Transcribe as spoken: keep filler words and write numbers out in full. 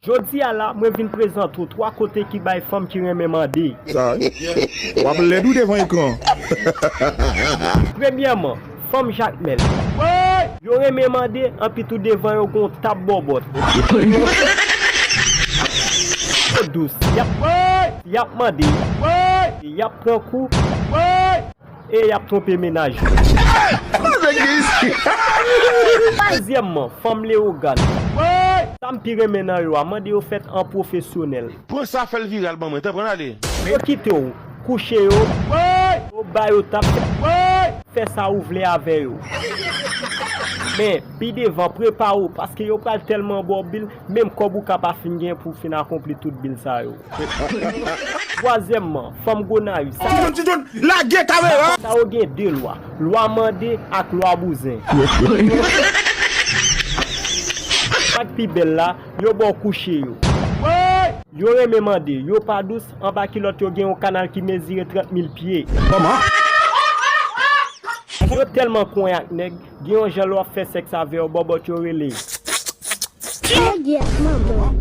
Jodi a la, mwen vin prezante w twa kote ki bay fanm ki renmen mande. Sa, w ap lèd wi devan ekran. Premyèman, fanm jakmèl. Yo renmen mande, anpi tou devan yo gon tab bòbòt. Yo dous, y ap, y ap mande, y ap pran kou, e y ap twonpe mennaj yo. Dezyèmman, fanm lewogàn. Sa m pi renmen nan yo a, mande yo fèt an pwofesyonèl. Pran sa fè l viral ban mwen, tan pran ale. Yo kite w kouche yo, yo ba yo tap, fè sa ou vle avè yo. Men, pi devan, prepare w, paske yo pral tèlman ba w bil, menm kòb ou ka pa fin gen pou w fin akonpli tout bil sa yo. Twazyèmman, fanm Gonayiv. Sa, Ti John, lage kamera! Sa yo gen de lwa, lwa mande ak lwa bouzen. Sa k pi bèl la, yo ba w kouche yo. Yo renmen mande, yo pa dous, anba kilòt yo gen yon kanal ki mezire trant mil pye. Kòman? Yo tèlman konn ak nèg, gen yon jan lè w ap fè sèks avè yo, bòbòt yo rele. Nèg yèt manman.